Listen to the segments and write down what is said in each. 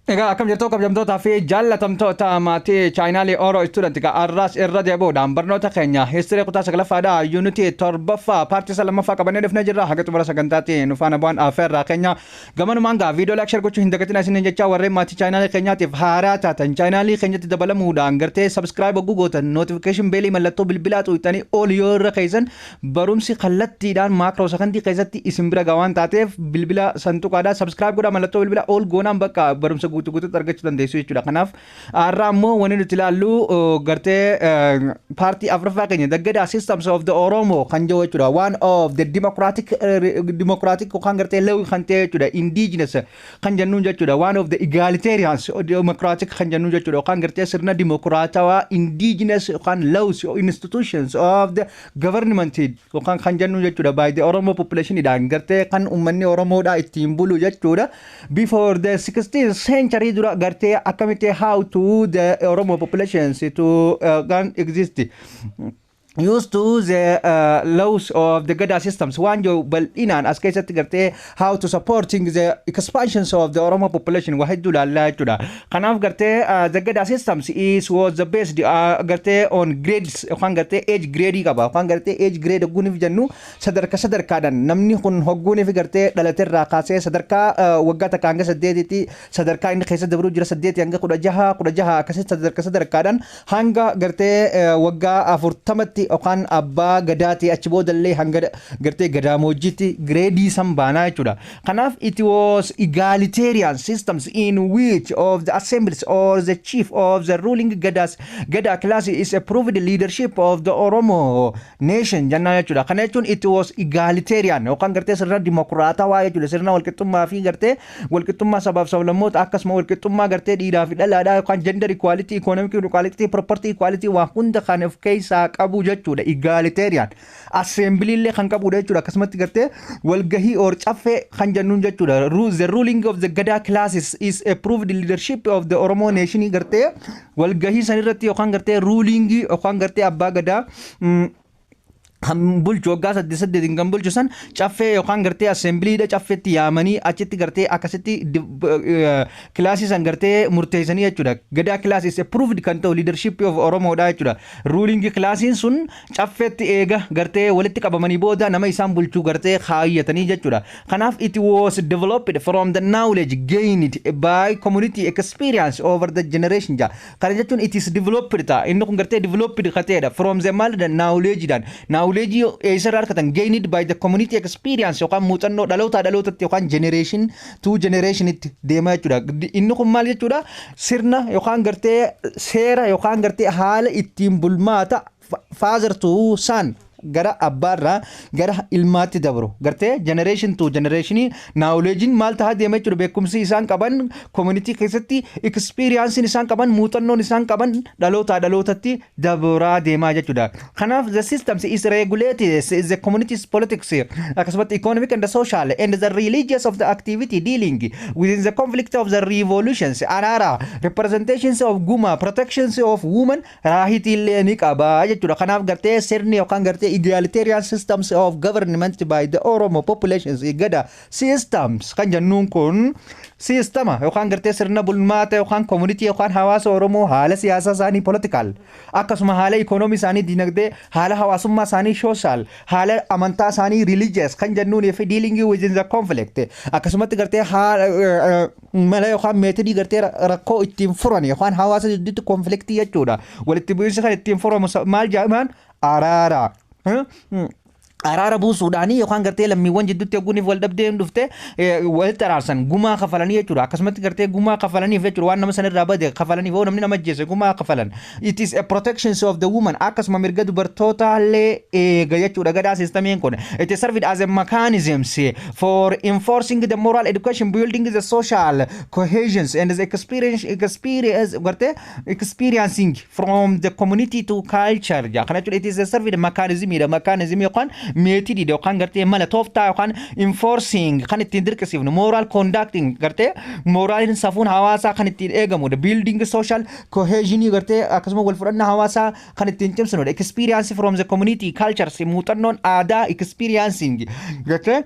Egaa akkam jirtu, kabajamtootaa fi jaallatamtoota maatii chaanaalii Oro Student? Arraas irra deebi'uudhaan barnoota keenya history kutaa saglaffaadha, unitii torbaffaa, partii isa lammaffaa qabannee dhufnee jirra. Haga xumura sagantaatti nu faana bu'aan affeerraa keenya. Gamanumaan gaa viidiyoo like, share gochuu hin dagatina isiniin jecha. Warreen maatii chaanaalii keenyaatiif haaraa taatan chaanaalii keenyatti dabalamuudhaan gartee subscribe hogguu gootan, notification bellii mallattoo bilbilaa xuuxxanii ol yoo irra keessan, barumsi kallattiidhaan micro secondii keessatti isin bira ga'aa waan taateef, bilbila santuqaadhaa subscribe godhaa. Mallattoo bilbila ol goonaan bakka barumsa guutuu guutuutti argachuu dandeessu jechuudha. Kanaaf har'a ammoo wanni nuti ilaallu gartee partii afuraffaa keenya, the Gada systems of the Oromo kan jedhu jechuudha. One of the democratic yookaan gartee law kan ta'e jechuudha. Indigenous kan jennuun jechuudha. One of the egalitarians democratic kan jennuun jechuudha. Yookaan gartee sirna dimokiraatawaa indigenous yookaan laws institutions of the government yookaan kan jennuun jechuudha. By the Oromo population dhaan gartee kan uummanni Oromoodhaa ittiin bulu jechuudha. Before the 16th century dura gartee akkamitti how to the Oromo populations to can exist used to the laws of the Gada systems waan jiru bal'inaan as keessatti gartee how to supporting the expansions of the Oromo population waa hedduu ilaallaa jechuudha. Kanaaf gartee the Gada systems is was the based gartee on grades yookaan gartee age grade qaba. Yookaan gartee age grade hogguuniif jennu, sadarka sadarkaadhaan namni kun hogguuniif gartee dhalateerraa kaasee sadarkaa waggaa 1 hanga 8tti sadarkaa inni keessa dabruu jira, 8 hanga 16, 16 akkasitti sadarka sadarkaadhaan hanga gartee waggaa 40tti yookaan abbaa gadaati, achi boodallee hanga gartee gadaamojjiitti gradeii san baanaa jechuudha. Kanaaf it was egalitarian systems in which of the assemblies or the chief of the ruling gadas Gada class is approved leadership of the Oromo nation jennaa jechuudha. Kana jechuun it was egalitarian yookaan gartee sirna dimokiraatawaa jechuudha. Sirna walqixxummaa fi gartee walqixxummaa sabaaf sablammoota, akkasuma walqixxummaa gartee dhiiraa fi dhalaadhaa yookaan gender equality, economic equality, property equality waan hunda kan of keessaa qabu jechuudha. Egalitarian assembly illee kan qabudha jechuudha. Akkasumatti gartee walgahii or caffee kan jennuun jechuudha. The ruling of the Gada classes is approved leadership of the Oromo nation. Gartee walgahii sanirratti yookaan gartee ruling yookaan gartee abbaa gadaa kan bulchu, waggaa saddeet saddeetiin kan bulchu san, caffee yookaan gartee assemblydha caffeetti yaamanii achitti gartee akkasitti classii san gartee murteessanii jechuudha. Gadaa class approved kan ta'u leadership of Oromoodha jechuudha. Ruling classiin sun caffeetti eega gartee walitti qabamanii booda nama isaan bulchuu gartee kaayyatanii jechuudha. Kanaaf it was developed from the knowledge gained by community experience over the generation ja. Kana jechuun it is developed ta'a. Inni kun gartee developed kateedha. From the maal knowledge dhaan. Knowledge eessarraa argatan? Gained by the community experience yookaan muuxannoo dhalootaa dhalootatti yookaan generation to generationitti deemaa jechuudha. Inni kun maal jechuudha? Sirna yookaan gartee seera yookaan gartee haala ittiin bulmaata father to son, gara abbaarraa gara ilmaatti dabru, gartee generation to generation knowledgein maal tahaa deema jechuudha. Beekumsi isaan qaban community keessatti, experienceiin isaan qaban, muuxannoon isaan qaban dhalootaa dhalootatti dabraa deemaa jechuudha. Kanaaf the systems is regulated the community's politics, akkasumatti economic and the social and the religious of the activity, dealing within the conflict of the resolutions, araara, representations of guma, protections of women right illee ni qaba jechuudha. Kanaaf gartee sirni yookaan gartee egalitarian systems of government by the Oromo populations, Gada systems kan jennuun kun, systema yookaan gartee sirna bulmaata yookaan community yookaan hawaasa Oromoo, haala siyaasaa isaanii political, akkasuma haala economy isaanii dinagdee, haala hawaasummaa isaanii social, haala amantaa isaanii religious kan jennuun fi dealing within the conflict, akkasumatti gartee haala mala yookaan methodii gartee rakkoo ittiin furan yookaan hawaasa gidduutti conflictii jechuudha, walitti bu'iinsa kan ittiin furamu maal jedhaman? Araara. Araara buusuudhaanii yookaan gartee lammiiwwan jidduutti eeguuniif wal dhabdeen dhufte walitti araarsan, gumaa kafalanii jechuudha. Akkasumatti gartee gumaa kafalaniif jechuudha, waan nama sanirraa bade kafalaniif, yoo namni nama ajjeese gumaa kafalan. It is a protection of the woman, akkasuma mirga dubartootaallee eega jechuudha Gadaa systemiin kun. It is served as a mechanisms for enforcing the moral education, building the social cohesions and the experience gartee experiencing from the community to culture ja. Kana jechuudha it is a served mechanism dha, mechanism yookaan methodii yookaan gartee mala tooftaa yookaan enforcing kan ittiin dirqisiifnu, moral conducting gartee moraliin safuun hawaasaa kan ittiin eegamudha, building social cohesion gartee akkasuma wal fudhannaa hawaasaa kan ittiin cimsinudha, experience from the community cultures, muuxannoon aadaa experiencing gartee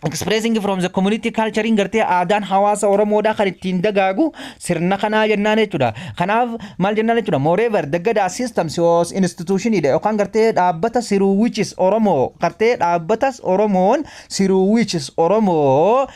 Expressing from the community culture, gartee aadaan hawaasa Oromoodhaa kan ittiin dagaagu sirna kanaa jennaan jechuudha. Kanaaf maal jennaan jechuudha? Moreover, the Gadaa systems was institutionidha yookaan gartee dhaabbata through which is Oromoo, gartee dhaabbatas Oromoon through which is Oromoo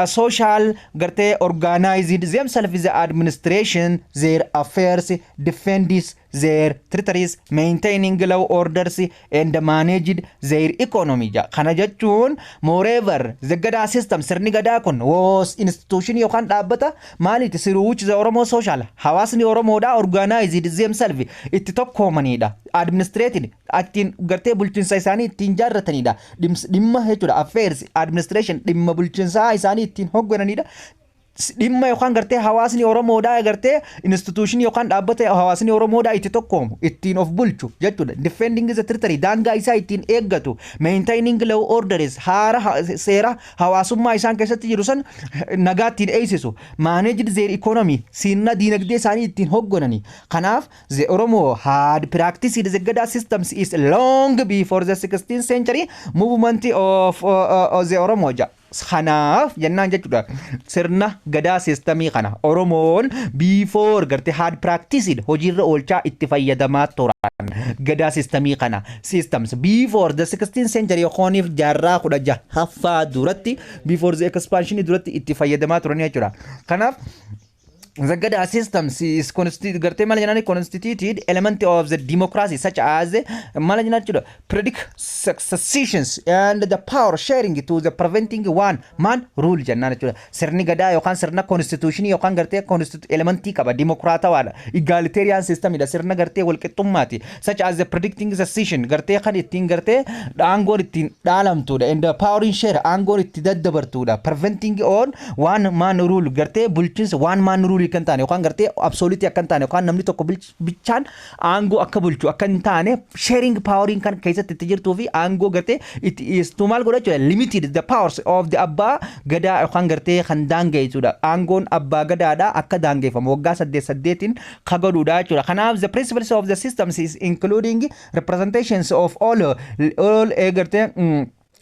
social gartee organized themselves, the administration their affairs, defends their territories, maintaining law orders and managed their economy ja. Kana jechuun, moreover, the Gadaa system, sirni gadaa kun, was institution yookaan dhaabbata maaliiti? Through which the Oromo social, hawaasni Oromoodha, organized themselves, itti tokkoomanidha, administrated, ittiin gartee bulchiinsa isaanii ittiin jaarratanidha, dhimma jechuudha, affairs administration, dhimma bulchiinsaa isaanii ittiin hooggananidha, dhimma yookaan gartee hawaasni Oromoodhaa gartee institutionii yookaan dhaabbata hawaasni Oromoodhaa itti tokkoomu, ittiin of bulchu jechuudha. Defending the territory, daangaa isaa ittiin eeggatu, maintaining law orders, haara seera hawaasummaa isaan keessatti jiru san nagaa ittiin eegsisu, managed their economy, sirna diinagdee isaanii ittiin hoogganani. Kanaaf the Oromo had practiced the Gada systems is long before the 16th century movement of the Oromo ja. Kanaaf jennaan jechuudha, sirna gadaa systemii kana Oromoon before gartee had practiced, hojiirra oolchaa itti fayyadamaa turan gadaa systemii kana systems before the 16th century yokooniif jaarraa 16ffaa duratti, before the expansion duratti itti fayyadamaa turan jechuudha. Kanaaf the Gada system is gartee maal jennaan, constituted element of the democracy such as maal jennaan jechuudha, predict successions and the power sharing to the preventing one man rule jennaan jechuudha. Sirni gadaa yookaan sirna constitution yookaan gartee elementii qaba, dimokiraatawaadha, egalitarian systemidha, sirna gartee walqixxummaati, such as the predicting succession, gartee kan ittiin gartee aangoon ittiin dhaalamtuudha, and the power share, aangoon itti daddabartuudha, preventing on one man rule, gartee bulchiinsa one man rule kan taane yookaan gartee absolute akka hin taane yookaan namni tokko bichaan aangoo akka bulchu akka hin taane, sharing powering kan keessatti itti jirtuu fi aangoo gartee itti dhiyeessitu maal godha jechuudha? Limited the powers of the abbaa gadaa yookaan gartee kan daanga'e. Aangoon abbaa gadaadha akka daangeffamu waggaa saddeet saddeetiin ka godhuudha jechuudha. Kanaaf the principles of the systems is including representations of all gartee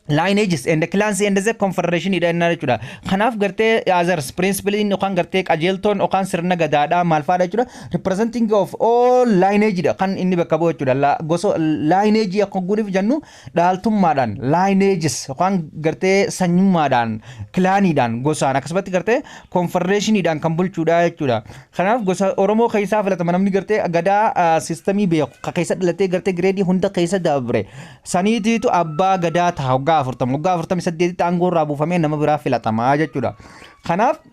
lineages and the clans and the confederation dha jennaan jechuudha. Kanaaf gartee others principle yookaan gartee qajeeltoon yookaan sirna gadaadhaa maal fa'aadha jechuudha? Representing of all lineage dha kan inni bakka bu'u jechuudha. Gosa lineage akka guriif jennu dhaaltummaadhaan, lineages yookaan gartee sanyummaadhaan, claniidhaan, gosaan, akkasumatti gartee confederationiidhaan kan bulchuudha jechuudha. Kanaaf gosa Oromoo keessaa filatama namni gartee gadaa systemii beeku ka keessa dhalatee gartee gradeii hunda keessa dabre saniitiitu abbaa gadaa ta'a. Waggaa 40, waggaa 48tti aangoo irraa buufamee nama biraa filatamaa jechuudha. Kanaaf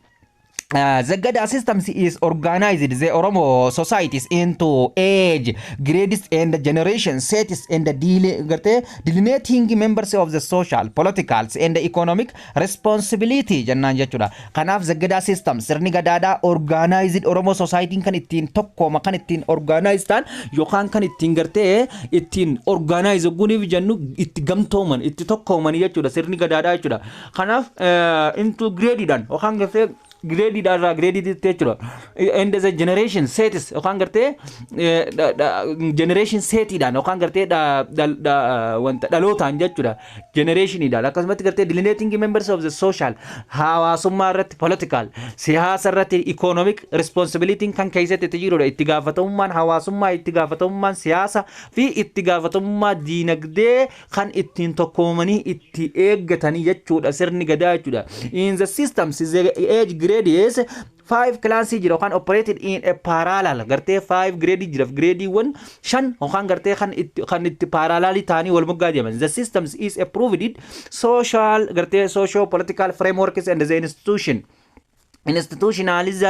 the Gada system is organized the Oromo societies into age, grades and generation sets and the gartee delineating members of the social, political and economic responsibility jennaan jechuudha. Kanaaf the Gada system, sirni gadaadhaa, organized Oromo society kan ittiin tokkooma, kan ittiin organized ta'an yookaan kan ittiin gartee ittiin organize gooniif jennu itti gamtooman, itti tokkooman jechuudha sirni gadaadhaa jechuudha. Kanaaf into gradeidhaan yookaan gartee gradeiidhaa irraa gradeiitti jechuudha. And the generation sets yookaan gartee generation setiidhaan yookaan gartee wanta dhalootaan jechuudha. Generationiidhaan akkasumatti gartee delineating members of the social, hawaasummaa irratti, political, siyaasa irratti, economic responsibility kan keessatti itti jirudha. Itti gaafatamummaan hawaasummaa, itti gaafatamummaan siyaasa fi itti gaafatamummaa diinagdee kan ittiin tokkoomanii itti eeggatanii jechuudha sirni gadaa jechuudha. In the systems the age grade is five class jira yookaan operated in a parallel, gartee five grade jira, gradeiiwwan shan yookaan gartee kan itti parallel ta'anii wal moggaa deeman. The systems is approved social gartee socio political frameworks and the institution institutionalized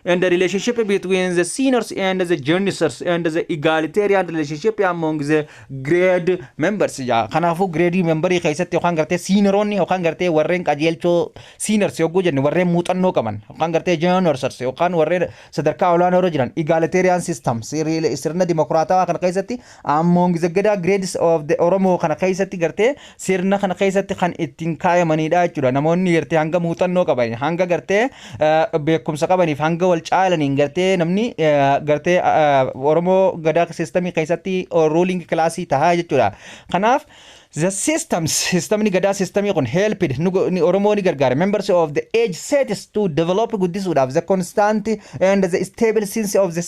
and the relationship between the seniors and the juniors and the egalitarian relationship among the grade members ja. Kanaafuu grade memberii keessatti yookaan gartee senioronni yookaan gartee warreen qajeelchoo, seniors yogguu jennu warreen muuxannoo qaban, yookaan gartee juniors yookaan warreen sadarkaa olaanoo irra jiran, egalitarian system, sirna dimokiraatawaa kana keessatti, among the gada grades of the Oromoo kana keessatti gartee sirna kana keessatti kan ittiin kaayamanidha jechuudha. Namoonni gartee hanga muuxannoo qaban, hanga gartee beekumsa qabaniif, hanga wal caalaniin gartee namni gartee Oromoo gadaa systemii keessatti ruling classii tahaa jechuudha. Kanaaf The systems, systemni gadaa systemii kun helped ni Oromoo ni gargaara. Members of the age sets to develop guddisuudhaaf the constant and the stable sense of the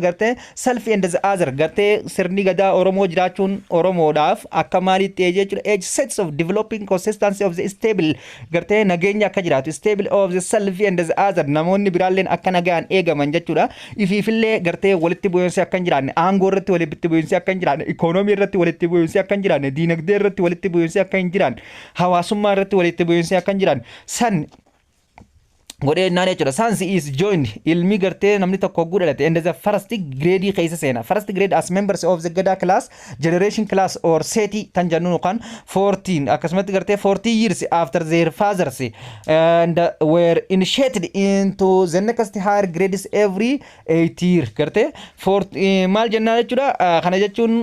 gartee self and the other. Gartee sirni gadaa Oromoo jiraachuun Oromoodhaaf akka maalitti age jechuudha. Age sets of developing consistency of the stable gartee nageenya akka jiraatu, stable of the self and the other, namoonni biraalleen akka nagaan eegaman jechuudha. Ifiifillee gartee walitti bu'iinsi akka hin jiraanne, aangoo irratti walitti bu'iinsi akka hin jiraanne, ikoonoomii irratti walitti bu'iinsi akka hin jiraanne, diinagdee irratti walitti bu'iinsi akka hin jiraanne, hawaasummaa irratti walitti bu'iinsi akka hin jiraanne san godhee naan jechuudha. Sons is joined ilmi gartee namni tokko hogguu dhalate and the first grade keessa seena. First grade as members of the Gada class, generation class or seti tan jennu yookaan 14 akkasumatti gartee 40 years after their fathers and were initiated into the next higher grades every 8 year. Gartee maal jennaan jechuudha. Kana jechuun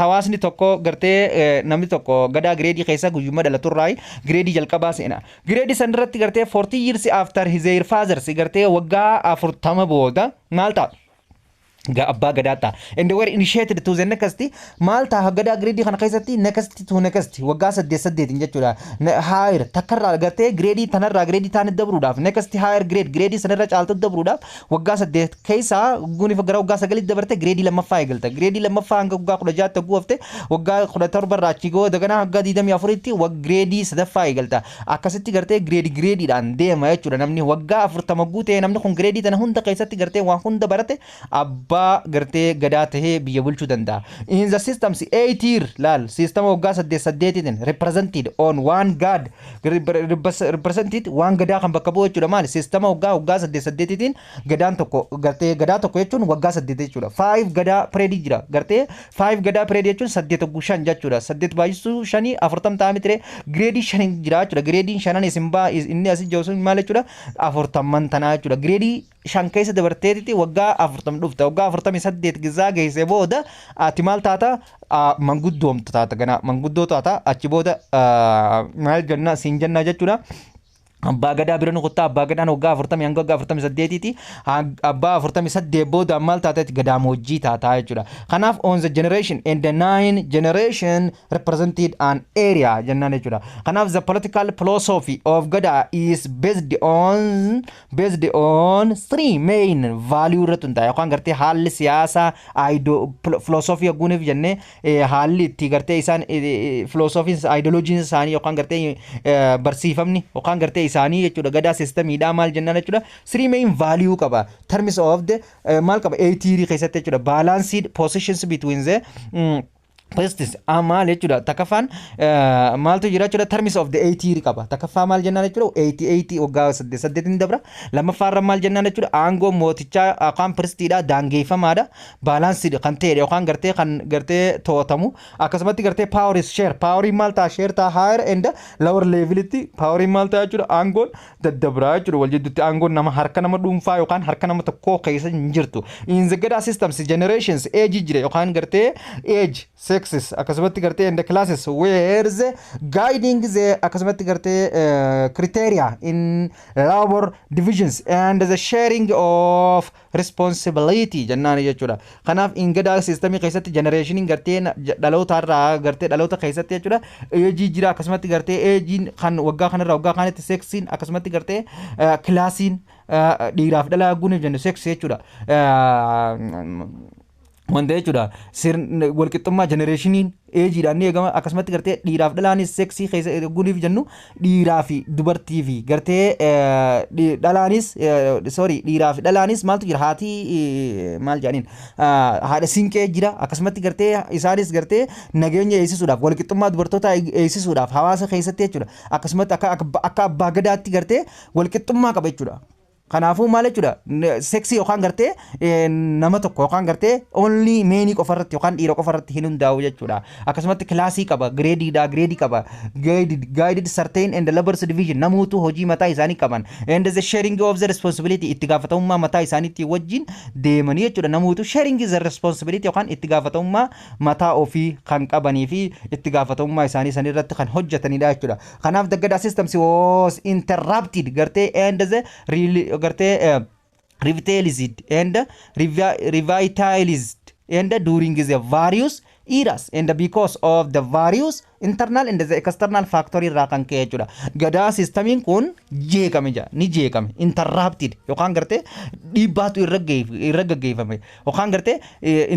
hawaasni tokko gartee namni tokko gadaa grade keessa guyyuma dhalaturraa grade jalqabaa seena. Grade san irratti gartee 40 years after their fathers gartee waggaa 40 booda maal ta'a? Abbaa gadaa ta'a. And were initiated to the next maal ta'a gadaa grade kana keessatti next to next waggaa saddeet saddeetiin jechuudha. Higher takkarraa gartee grade tanarraa grade taanitti dabruudhaaf, next higher grade, grade sanarra caaltu dabruudhaaf waggaa 8 keessaa gunifa gara waggaa 9tti dabarte grade lammaffaa eegalta. Grade lammaffaa hanga waggaa 16tti hogguu hafte, waggaa 17 irraa achii goo daganaa hanga 24tti grade sadaffaa eegalta. Akkasitti gartee grade gradeiidhaan deema jechuudha. Namni waggaa 40 guutee namni kun grade tana hunda keessatti gartee waan hunda barate abbaa gartee gadaa tahee biyya bulchuu danda'a. In the systems 8 year laal systema waggaa saddeet saddeetiitiin represented on one god represented waan gadaa kan bakka bu'u jechuudha. Maali systema waggaa saddeet saddeetiitiin gadaan tokko gartee gadaa tokko jechuun waggaa 8 jechuudha. Five gadaa period jira. Gartee five gadaa period jechuun saddeet hogguu shan jechuudha. Saddeet baay'isuu shanii 40 ta'a mitire. Grade shan jira jechuudha. Gradeiin shanan isin baa inni asii jiru sun maal jechuudha? 40n tanaa jechuudha. Grade shan keessa dabarteetiti waggaa 40 dhufta. Waggaa 48 gizaa geesse booda ati maal taata? Manguddoomtu taata, ganaa manguddoo taata. Achi booda maal jenna siin jennaa jechuudha. Abbaa gadaa bira nu kuttaa. Abbaa gadaan waggaa 40 hanga waggaa 48ti. Abbaa 48 booda maal taata? Gadaamoojjii taataa jechuudha. Kanaaf on the generation and the nine generation represented an area jennaan jechuudha. Kanaaf the political philosophy of Gadaa is based on three main value irratti hundaa'e yookaan gartee haalli siyaasaa philosophy ogguuniif jennee haalli itti gartee isaan philosophiin ideologiin isaanii yookaan gartee barsiifamni yookaan gartee isaanii jechuudha, gadaa systemiidhaa maal jennaan jechuudha. Three main value qaba terms of the maal qaba 80 keessatti jechuudha. Balanced positions between the priests maal jechuudha. Takkaffaan maaltu jira jechuudha? Terms of the 80 qaba. Takkaffaa maal jennaan jechuudha? 80 80 waggaa saddeet saddeetiin dabra. Lammaffaarra maal jennaan jechuudha? Aangoo mootichaa yookaan priestiidha daangeeffamaadha, balanced kan ta'edha yookaan gartee kan gartee to'atamu. Akkasumatti gartee power is share, powerii maal ta'a? Share ta'a. Higher and lower levelitti powerii maal ta'a jechuudha? Aangoon daddabraa jechuudha wal jidduutti. Aangoon nama harka nama dhuunfaa yookaan harka nama tokkoo keessa hin jirtu. In the Gadaa systems generations age jira yookaan gartee age, sexes, akkasumatti gartee and the classes where the guiding the akkasumatti gartee criteria in labor divisions and the sharing of responsibility jennaan jechuudha. Kanaaf in Gadaa systemii keessatti generationiin gartee dhaloota irraa gartee dhaloota keessatti jechuudha ageii jira. Akkasumatti gartee ageiin kan waggaa kanarraa waggaa kanatti, sexiin, akkasumatti gartee classiin dhiiraaf dhalaa guuniif jennu sex jechuudha. Wanta jechuudha sirni walqixxummaa generationiin ageiidhaan ni eegama. Akkasumatti gartee dhiiraaf dhalaanis sexii keessa guuniif jennu dhiiraa fi dubartii fi gartee dhalaanis, sorry, dhiiraa fi dhalaanis maaltu jira? Haati maal jedhaniin haadha siinqee jira. Akkasumatti gartee isaanis gartee nageenya eegsisuudhaaf, walqixxummaa dubartoota eegsisuudhaaf hawaasa keessatti jechuudha. Akkasumatti akka abbaa gadaatti gartee walqixxummaa qaba jechuudha. Kanaafuu maal jechuudha? Sexii yookaan gartee nama tokko yookaan gartee only menii qofa irratti yookaan dhiira qofa irratti hin hundaa'u jechuudha. Akkasumatti classii qaba, gradeiidha, gradeii qaba. Guided certain and labors division namoota hojii mataa isaanii qaban and the sharing of the responsibility itti gaafatamummaa mataa isaaniitti wajjin deemanii jechuudha. Namoota sharing the responsibility yookaan itti gaafatamummaa mataa ofii kan qabanii fi itti gaafatamummaa isaanii sanirratti kan hojjetanidha jechuudha. Kanaaf the Gadaa systems was interrupted gartee and the really gartee revitalized and revitalized and during the various eras and because of the various internal and the external factor irraa kan ka'e jechuudha. Gadaa systemiin kun jeeqame jira, ni jeeqame, interrupted yookaan gartee dhiibbaatu irra gaggeeffame yookaan gartee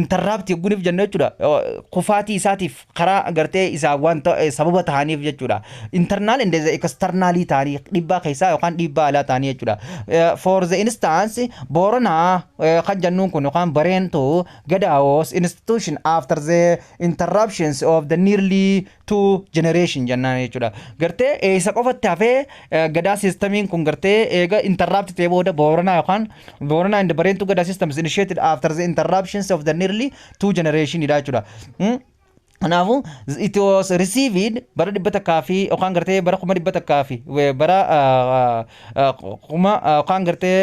interrupt yogguuniif jennu jechuudha. Kufaatii isaatiif karaa gartee isaa wanta sababa ta'aniif jechuudha. Internal and the externally ta'anii, dhiibbaa keessaa yookaan dhiibbaa alaa ta'anii jechuudha. For the instance, Booranaa kan jennuun kun yookaan Bareentu Gadaa was institution after the interruptions of the nearly two generation jennaan jechuudha. Gartee eessa qofatti hafee gadaa systemiin kun gartee eega interrupt ta'ee booda Booranaa yookaan Booranaa and Bareentu Gadaa systems initiated after the interruptions of the nearly two generation dha jechuudha. Kanaafuu it was received bara 100 fi yookaan gartee bara 100,000 fi bara kuma yookaan gartee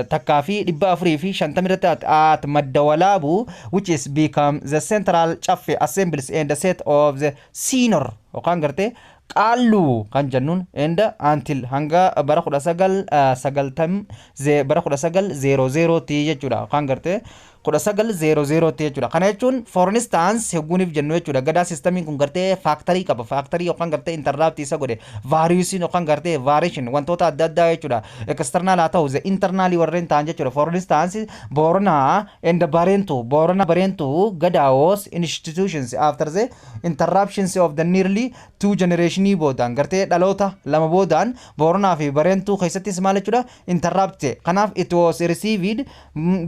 1450 irratti at Madda Walaabu, which is become the central Caffe assemblies and the set of the senior yookaan gartee Qaalluu kan jennuun and until hanga bara 1990 bara 1900 ti jechuudha, yookaan gartee 1900 ti jechuudha. Kana jechuun, for instance hogguuniif jennu jechuudha. Gadaa systemiin kun gartee factorii qaba. Factorii yookaan gartee interrupt isa godhe variousiin yookaan gartee variation wantoota adda addaa jechuudha. External haa ta'u, the internally warreen ta'an jechuudha. For instance, Booranaa and Bareentu, Boorana Bareentu Gadaa was institutions after the interruptions of the nearly two generation boodaan, gartee dhaloota lama boodaan Booranaa fi Bareentuu keessattis maal jechuudha, interrupt. Kanaaf it was received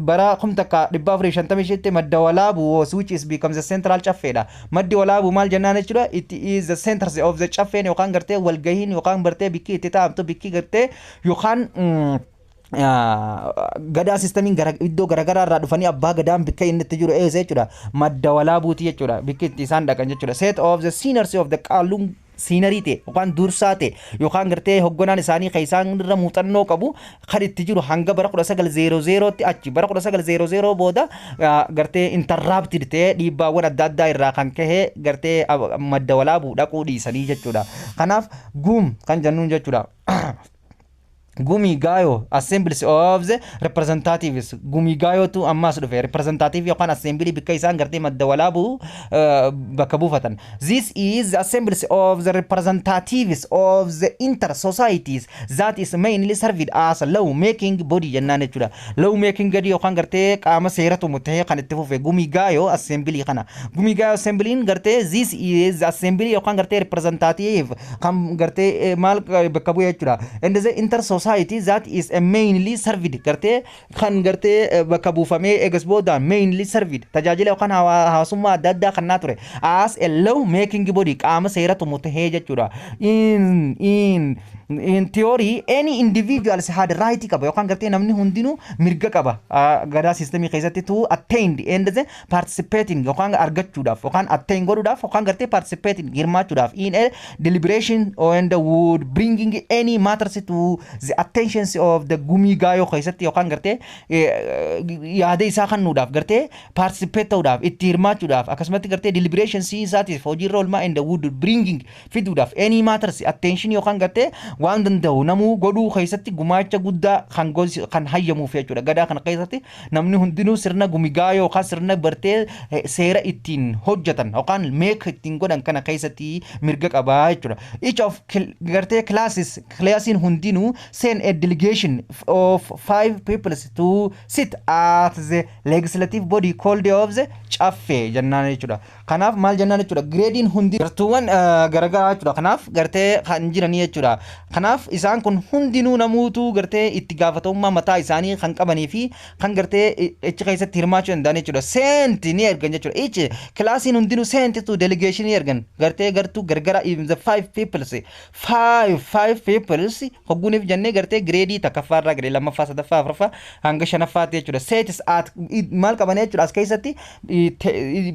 bara 1455tti Madda Walaabuu was which is becomes the central Caffeedha. Maddi Walaabuu maal jennaan jechuudha? It is the center of the Caffeen yookaan gartee walgahiin yookaan gartee bikki itti taa'amtu, bikki gartee yookaan gadaa systemiin gara iddoo garaagaraa irraa dhufanii abbaa gadaan bikka inni itti jiru eessa jechuudha? Madda Walaabuuti jechuudha, bikki itti isaan dhaqan jechuudha. Set of the seniors of the Qaalluun seniorii ta'e yookaan dursaa ta'e yookaan gartee hogganaan isaanii kan isaan irra muuxannoo qabu kan itti jiru hanga bara 1900tti. Achi bara 1900 booda gartee interrupted ta'e, dhiibbaawwan adda addaa irraa kan kahe gartee Madda Walaabuu dhaquu dhiisanii jechuudha. Kanaaf Gum kan jennuun jechuudha. Gumi Gayo assemblies of the representatives, Gumi Gayotu ammas dhufe, representative yookaan assembly bikka isaan gartee Madda Walaabuu bakka buufatan. This is the assemblies of the representatives of the inter societies that is mainly served as a law making body jennaan jechuudha. Law making gadi yookaan gartee qaama seera tumu ta'ee kan itti fufe Gumi Gayo assembly kana. Gumi Gayo assemblyin gartee this is the assembly yookaan gartee representative kan gartee maal bakka bu'e jechuudha. And the inter society that is a mainly served gartee kan gartee bakka buufamee eegas boodaan mainly served tajaajila yookaan hawaasummaa adda addaa kannaa ture as a law making body, qaama seera tumu tahee jechuudha. In theory, any individuals had right qaba yookaan gartee namni hundinuu mirga qaba gadaa systemii keessatti to attend and the participating yookaan argachuudhaaf yookaan attain godhuudhaaf yookaan gartee participating hirmaachuudhaaf in a deliberation and would bringing any matters to the attentions of the Gumii Gaayoo keessatti yookaan gartee yaada isaa kennuudhaaf, gartee participate ta'uudhaaf, itti hirmaachuudhaaf, akkasumatti gartee deliberations isaatiif hojiirra oolmaa and would bringing fiduudhaaf any matters attention yookaan gartee waan danda'u namuu godhuu keessatti gumaacha guddaa kan kan hayyamuuf jechuudha. Gadaa kana keessatti namni hundinuu sirna Gumigaa yookaan sirna bartee seera ittiin hojjetan yookaan meek ittiin godhan kana keessatti mirga qabaa jechuudha. Each of gartee classes, classiin hundinuu send a delegation of five people to sit at the legislative body called of the Caffee jennaan jechuudha. Kanaaf maal jennaan jechuudha? Gradeiin hundi gartuuwwan garagaraa jechuudha. Kanaaf gartee kan jiranii jechuudha. Kanaaf isaan kun hundinuu namuutuu gartee itti gaafatamummaa mataa isaanii kan qabanii fi kan gartee achi keessatti hirmaachuu danda'an jechuudha. Sent ni ergan jechuudha. Each classiin hundinuu sent to delegation ni ergan. Gartee gartuu gargara in the five peoples. Five five peoples hogguuniif jennee gartee gradeii takkaffaarraa garee lammaffaa, sadaffaa, afuraffaa hanga shanaffaatti jechuudha. Seats at maal qaban jechuudha? As keessatti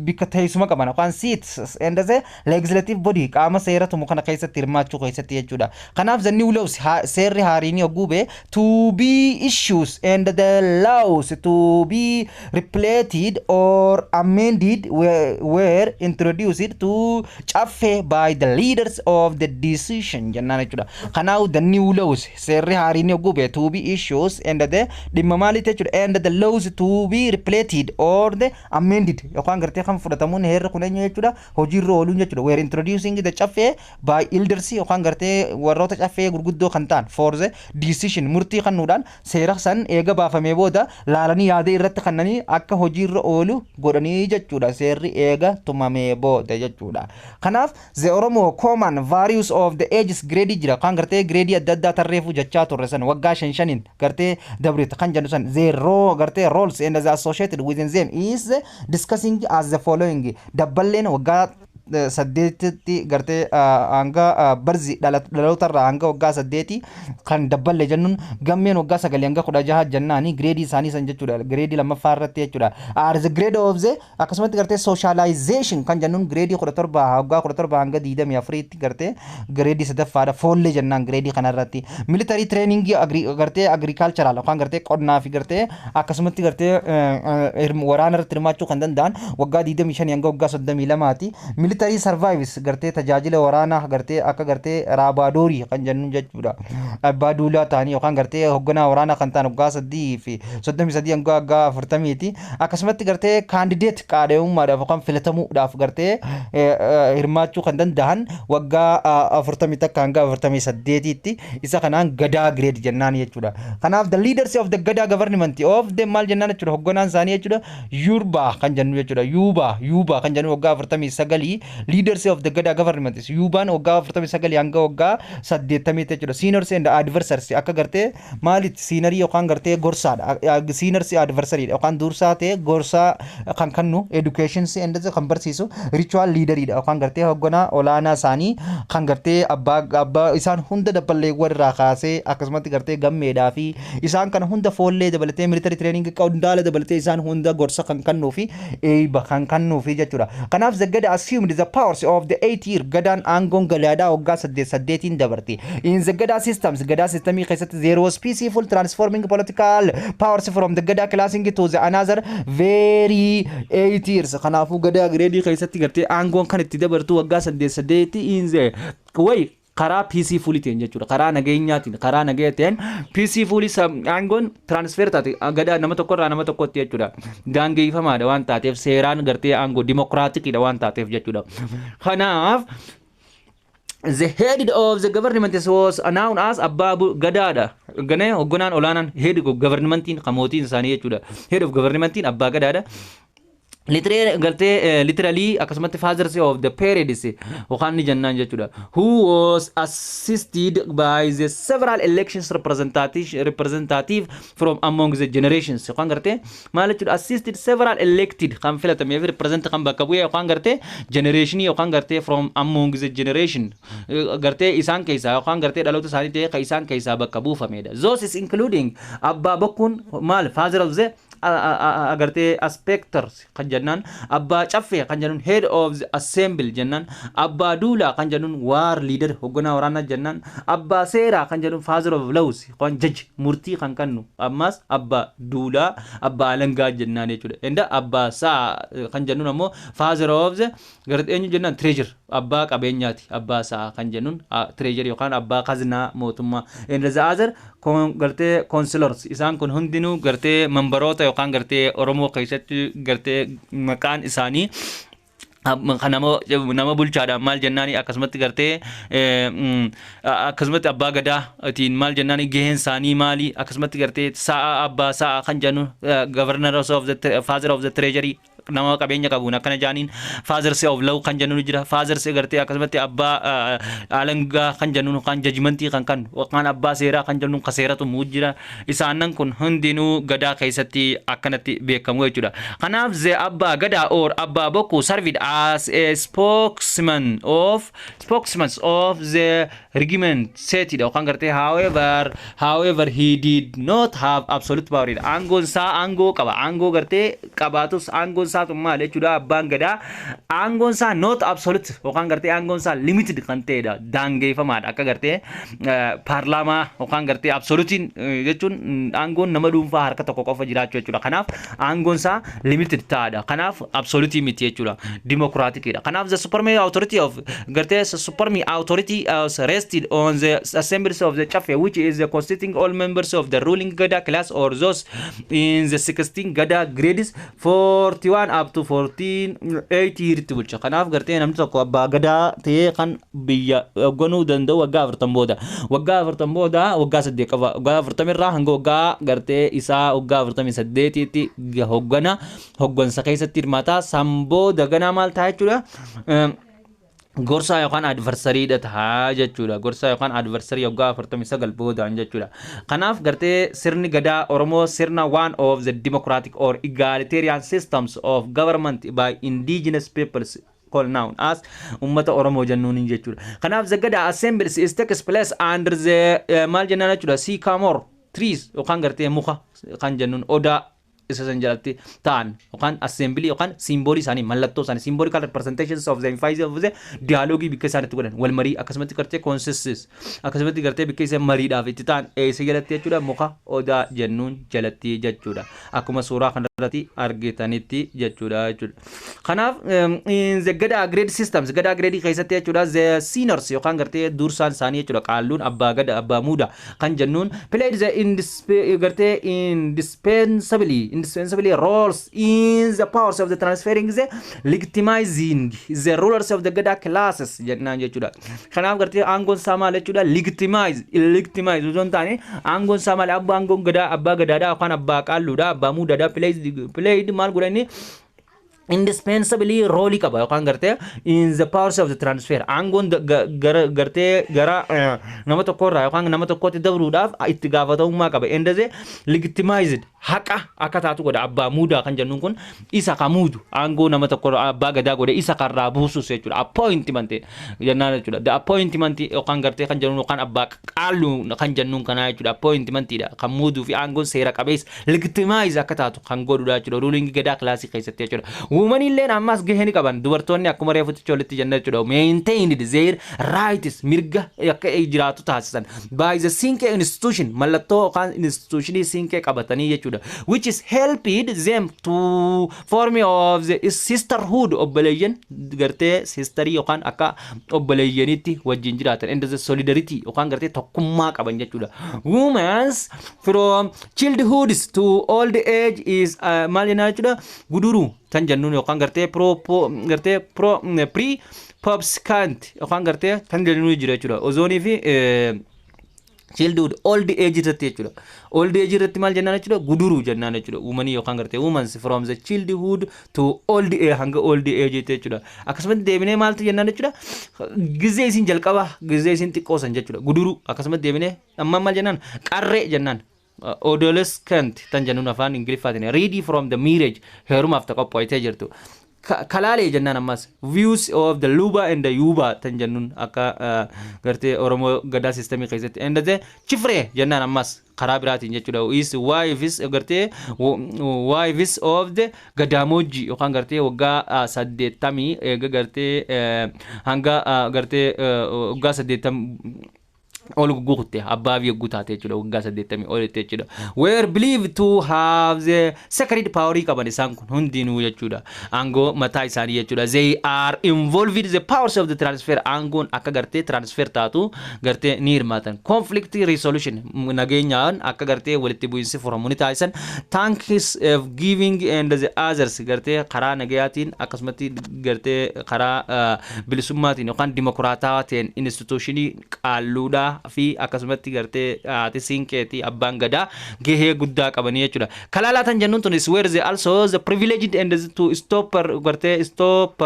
bikka teessuma qaban yookaan seats and the legislative body qaama seera tumu kana keessatti hirmaachuu keessatti jechuudha. Kanaaf the new laws, seerri haariin yogguu ba'e, to be issues and the laws to be repealed or amended were introduced to Caffee by the leaders of the decision jennaan jechuudha. Kanaaf the new laws, seerri haariin yogguu ba'e, to be issues and the dhimma maaliiti jechuudha, and the laws to be repealed or the amended yookaan gartee kan fudhatamuun heerri Seerri kun eenyu jechuudha? Hojiirra ooluun jechuudha. Were introducing the caffee by elders yookaan gartee warroota caffee gurguddoo kan ta'an for the decision, murtii kennuudhaan seera san eega baafamee booda laalanii yaada irratti kennanii akka hojiirra oolu godhanii jechuudha. Seerri eega tumamee booda jechuudha. Kanaaf the Oromo common various of the ages grade jira kan gartee grade adda addaa tarreefuu jechaa turre san, waggaa shan shaniin gartee dabrite kan jennu san, zero gartee roles and the associated within them is discussing as the following. Dabballeen waggaa 8tti gartee hanga barzi dhalootarraa hanga waggaa 8 kan dabballe jennuun, gammeen waggaa 9 hanga 16 jennaani gradeii isaanii san jechuudha, gradeii lammaffaa irratti jechuudha. Are the grade of the akkasumatti gartee socialization kan jennuun gradeii 17, waggaa 17 hanga 24tti gartee gradeii sadaffaadha, foollee jennaan gradeii kanarratti. Military training, gartee agricultural yookaan gartee qonnaa fi gartee akkasumatti gartee waraana irratti hirmaachuu kan danda'an waggaa 25 hanga waggaa 32ti. Military service, gartee tajaajila waraanaa gartee akka gartee raabaadorii kan jennuun jechuudha. Abbaa duulaa ta'anii yookaan gartee hoogganaa waraanaa kan ta'an waggaa 3 fi 33 hanga waggaa 40ti. Akkasumatti gartee candidate qaadhimummaadhaaf yookaan filatamuudhaaf gartee hirmaachuu kan danda'an waggaa 41 hanga 48tti. Isa kanaan gadaa grade jennaan jechuudha. Kanaaf the leaders of the gadaa government of the maal jennaan jechuudha? Hoogganaan isaanii jechuudha yurbaa kan jennu jechuudha. Yuubaa kan jennu waggaa 49 leaders of the gadaa government, yuubaan waggaa 49 hanga waggaa 80 jechuudha. Seniors and advisors akka gartee maalitti seniorii yookaan gartee gorsaadha. Seniors advisory yookaan dursaa ta'e gorsaa kan kennu, education and kan barsiisu, ritual leaderidha yookaan gartee hoogganaa olaanaa isaanii kan gartee abbaa isaan hunda dabballeewwan irraa kaasee akkasumatti gartee gammeedhaa fi isaan kana hunda foollee dabalatee, military training qondaala dabalatee isaan hunda gorsa kan kennuu fi eeyba kan kennuu fi jechuudha. Kanaaf the Gada assumed the powers of the 8 year gadaan aangoon gadaadhaa waggaa saddeet saddeetiin dabarti. In the Gada systems, Gada systemii keessatti there was peaceful transforming political powers from the Gada classing to the another very 8 years. Kanaafuu Gadaa gradeii keessatti gartee aangoon kan itti dabartu waggaa saddeet saddeetii in the way karaa peacefulitiin jechuudha. Karaa nageenyaatiin, karaa nageenyaatiin peacefulii aangoon transfer taate gadaa nama tokkorraa nama tokkotti jechuudha. Daangeffamaadha waan taateef, seeraan gartee aangoo democraticiidha waan taateef jechuudha. Kanaaf the head of the government was known as abbaa gadaadha. Ganee hoogganaan olaanaan head of governmentiin kan mootiin isaanii jechuudha. Head of governmentiin abbaa gadaadha. Gartee literally akkasumatti fathers of the periods yookaan ni jennaan jechuudha. Who was assisted by the several elections representative from among the generations yookaan gartee maal jechuudha? Assisted several elected kan filatamee fi represent kan bakka bu'ee yookaan gartee generation yookaan gartee from among the generation gartee isaan keessaa yookaan gartee dhaloota isaanii ta'ee kan isaan keessaa bakka buufamedha. Those is including abbaa bokkuun maal father of the agartee aspectors kan jennaan, abbaa caffee kan jennuun head of the assembly jennaan, abbaa duulaa kan jennuun war leader, hoogganaa waraanaa jennaan, abbaa seeraa kan jennuun father of laws kan judge, murtii kan kennu, ammas abbaa duulaa, abbaa alangaa jennaan jechuudha. Inda abbaa saa kan jennuun ammoo father of the gartee eenyu jennaan? Treasure, abbaa qabeenyaati. Abbaa saa kan jennuun treasure yookaan abbaa kazinaa mootummaa. And the other gartee counselors, isaan kun hundinuu gartee memberoota yookaan gartee Oromoo keessatti gartee maqaan isaanii kan nama bulchaadhaan maal jennaani? Akkasumatti gartee akkasumatti abbaa gadaatiin maal jennaani? Gaheen isaanii maali? Akkasumatti gartee sa'a, abbaa sa'a kan jennu governor of the father of the treasury, nama qabeenya qabuun akkana jaaniin. Fathers of law kan jennuun jira. Fathers gartee akkasumatti abbaa alangaa kan jennuun kan judgmentii kan kan yookaan abbaa seeraa kan jennuun ka seeratu muu jira. Isaanan kun hundinuu gadaa keessatti akkanatti beekamu jechuudha. Kanaaf the abbaa gadaa or abbaa bokkuu served as a spokesman of the regiment setidha yookaan gartee however he did not have absolute power. Aangoon isaa aangoo qaba, aangoo gartee qabaatus aangoon isaa tun maal jechuudha? Abbaan gadaa aangoon isaa not absolute yookaan gartee aangoon isaa limited kan ta'edha, daangeffamaadha. Akka gartee paarlaamaa yookaan gartee absolutiin jechuun aangoon nama dhuunfaa harka tokko qofa jiraachuu jechuudha. Kanaaf aangoon isaa limited ta'adha. Kanaaf absolutii miti jechuudha, democraticiidha. Kanaaf the supreme authority of gartee supreme authority rest Rested on the assemblies of the Chafe, which is the constituting all members of the ruling Gada class or those in the 16 Gada grades 41 up to 14 80 tti bulcha. Kanaaf gartee namni tokko abbaa gadaa ta'ee kan biyya hoogganuu danda'u waggaa 40 booda. Waggaa 40 booda waggaa 8 qaba. Waggaa 40 irraa hanga waggaa gartee isaa waggaa 48tti hoggana, hoggansa keessatti hirmaata. San booda ganaa maal ta'a jechuudha? Gorsaa yookaan advisoriidha ta'a jechuudha. Gorsaa yookaan advisorii waggaa 49 boodaan jechuudha. Kanaaf gartee sirni gadaa Oromoo sirna one of the democratic or egalitarian systems of government by indigenous peoples called known as ummata Oromoo jennuun jechuudha. Kanaaf the Gadaa assemblies is takes place under the maal jennaan jechuudha, sycamore trees yookaan gartee muka kan jennuun odaa isa san jalatti ta'an yookaan assembly yookaan symbolii isaanii, mallattoo isaanii, symbolical representations of the emphasis of the dialogue bikka isaan itti godhan wal marii, akkasumatti gartee consensus, akkasumatti gartee bikka isaan mariidhaaf itti ta'an eessa jalatti jechuudha? Muka odaa jennuun jalatti jechuudha, akkuma suuraa kanarratti argitanitti jechuudha. Kanaaf in the Gadaa grade systems, Gadaa grade keessatti jechuudha, the seniors yookaan gartee dursaan isaanii jechuudha, qaalluun abbaa gada, abbaa muuda kan jennuun played the gartee indispensably roles in the powers of the transferring the legitimizing the rulers of the Gada classes jennaan jechuudha. Kanaaf gartee aangoon isaa maal jechuudha? Legitimize, illegitimize osoo hin taane aangoon isaa maal? Abbaa aangoon gadaa, abbaa gadaadhaa yookaan abbaa qaalluudha, abbaa muudaadhaa played maal godhani? Indispensably roolii qaba yookaan gartee in the powers of the transfer, aangoon gara gartee gara nama tokkorraa yookaan nama tokkotti dabruudhaaf itti gaafatamummaa qaba. And the legitimized haqa akka taatu godha. Abbaa muudaa kan jennuun kun isa ka muudu, aangoo nama tokko abbaa gadaa godhe, isa karraa buusus jechuudha. Appointment jennaan jechuudha. The appointment yookaan gartee kan jennuun yookaan abbaa qaalluu kan jennuun kanaa jechuudha, appointmentidha kan muuduu fi aangoon seera qabeessa legitimize akka taatu kan godhudha jechuudha, ruling Gadaa classii keessatti jechuudha. Women illeen ammas gahee ni qaban. Dubartoonni akkuma reefutti walitti jenna jechuudha, maintained their rights, mirga akka jiraatu taasisan by the Siinqee institution, mallattoo yookaan institutionii Siinqee qabatanii jechuudha, which is helped them to form of the sisterhood, obboleeyyan gartee sisterii yookaan akka obboleeyyanitti wajjin jiraatan, and the solidarity yookaan gartee tokkummaa qaban jechuudha. Women's from childhood to old age is maal jennaan jechuudha, guduruu tan jennuun yookaan gartee pro gartee pro pre pubescent yookaan gartee tan jennuun jira jechuudha. Ozoonii fi childhood old age irratti jechuudha. Old age irratti maal jennaan jechuudha? Guduruu jennaan jechuudha. Womenii yookaan gartee women's from the childhood to old age, hanga old age jechuudha. Akkasumatti deebinee maaltu jennaan jechuudha? Gizee isin jalqaba, gizee isin xiqqoosan jechuudha. Guduruu akkasumatti deebinee amma maal jennaan? Qarree jennaan. Adolescent tan jennuun afaan Ingiliffaatiin ready from the marriage, heerumaaf ta qopho'itee jirtu. Kalaalee jennaan ammas views of the Luba and the Yuba tan jennuun akka gartee Oromoo Gadaa systemii keessatti. And the Chifree jennaan ammas karaa biraatiin jechuudha, is wives, gartee wives of the Gadaamoojji yookaan gartee waggaa 80 eega gartee hanga gartee waggaa 80 ol guguutte, abbaa fi yogguu taate jechuudha, waggaa 80 olitti jechuudha. Were believed to have the sacred power qaban isaan kun hundinuu jechuudha. Aangoo mataa isaanii jechuudha. They are involved the powers of the transfer, aangoon akka gartee transfer taatu gartee ni hirmaatan. Conflict resolution, nageenyaan akka gartee walitti bu'iinsi furamu ni taasisan. Thanks of giving and the others, gartee karaa nagayaatiin akkasumatti gartee karaa bilisummaatiin yookaan dimokiraataa ta'een institutionii qaalluudhaa fi akkasumatti gartee haati siinqeetii, abbaan gadaa gahee guddaa qabanii jechuudha. Kalaalaa tan jennuun tunis where they also the privileged and to stop gartee stop